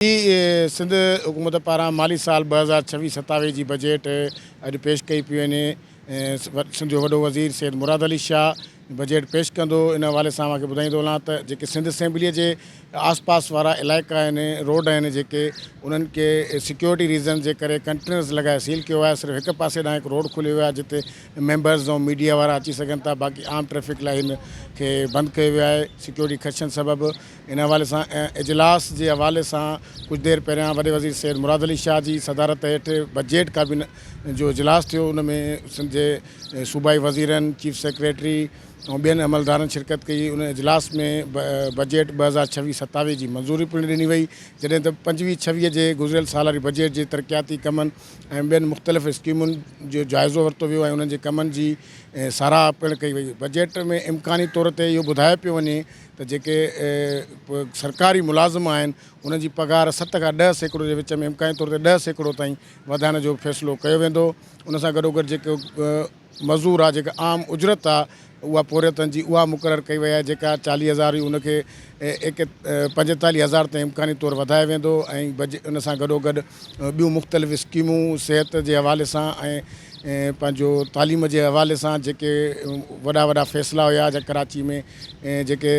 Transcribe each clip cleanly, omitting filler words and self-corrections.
هي سنڌ حڪومت پاران مالي سال 2026 27 جي بجيٽ اڄ پيش ڪئي پئي وڃي. سنڌ جو وڏو وزير سيد مراد علي شاهه بجيٽ پيش ڪندو. ان حوالي سان اوهان کي ٻڌائيندو هلان ته جيڪي سنڌ اسيمبلي جي آس پاس وارا علائقا آهن، روڊ آهن جيڪي انهن کي سيڪيورٽي ريزن جي ڪري ڪنٽينرز لڳائي سيل ڪيو آهي. صرف هڪ پاسي ڏانهن هڪ روڊ کليو ويو آهي جتي ميمبرز ۽ ميڊيا وارا اچي سگهن ٿا، باقي عام ٽريفڪ لاء هن کي بند ڪيو ويو آهي سيڪيورٽي خدشن سبب. ان حوالي سان اجلاس جي حوالي سان ڪجهه دير پهريان وڏي وزير سيد مراد علي شاهه جي صدارت هيٺ بجيٽ ڪابينا جو اجلاس ٿيو ان ۾ سنڌ جي صوبائي وزيرن، چيف سيڪريٽري ۽ ٻين عملدارن شرڪت ڪئي ان اجلاس ۾ بجيٽ 2026 27 جي منظوري پڻ ڏني وئي جڏهن ته 25 26 جي گذريل سالاري بجيٽ جي ترقياتي ڪمن ۽ ٻين مختلف اسڪيمن جو جائزو ورتو ويو ۽ انهن جي ڪمن جي ساراهه پڻ ڪئي وئي بجيٽ ۾ امڪاني طور تي اهو ٻڌايو پيو وڃي ته جيڪي سرڪاري ملازم آهن انهن جي پگهار 7 کان 10% جي وچ ۾ امڪاني طور تي 10% تائين وڌائڻ جو فيصلو ڪيو ويندو ان سان گڏوگڏ جيڪو مزور آهي جيڪا عام اجرت آهي اها پورهيتن جي اها مقرر ڪئي وئي آهي جيڪا 40 هزار هئي ان کي 45 هزار تائين امڪاني طور وڌايو ويندو ۽ ان سان گڏوگڏ ٻيون مختلف اسڪيمون صحت جي حوالي سان ۽ پنهنجو تعليم جي حوالي سان جيڪي وڏا وڏا فيصلا هيا جا ڪراچي ۾ جيڪي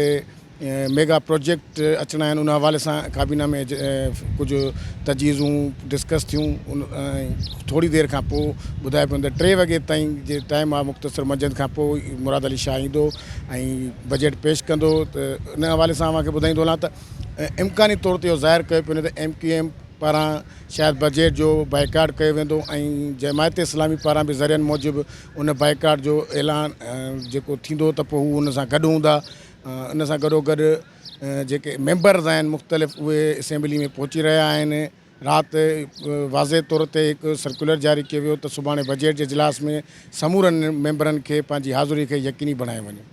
ميگا پروجيڪٽ اچڻا آهن ان حوالي سان ڪابينا ۾ ڪجهه تجويزون ڊسڪس ٿيون ۽ ٿوري دير کان پوء ٻڌايو پيو ته 3 وڳي تائين جي ٽائيم آهي مختصر منجهند کان پوء مراد علي شاهه ايندو ۽ بجيٽ پيش ڪندو ته ان حوالي سان اوهان کي ٻڌائيندو هلان ته امڪاني طور تي اهو ظاهر ڪيو پيو وڃي ته ايم ڪيو ايم پاران شايد بجيٽ جو بائيڪاٽ ڪيو ويندو ۽ جماعت اسلامي پاران به ذريعن موجب ان بائيڪاٽ جو اعلان جيڪو ٿيندو ته پوء هو ان سان گڏ هوندا. ان سان گڏوگڏ جيڪي ميمبرز آهن مختلف اهي اسيمبلي ۾ پهچي رهيا آهن. رات واضح طور تي هڪ سرڪيولر جاري ڪيو ويو ته سڀاڻي بجيٽ جي اجلاس ۾ سمورن ميمبرن کي پنهنجي حاضري کي يقيني بڻايو وڃي.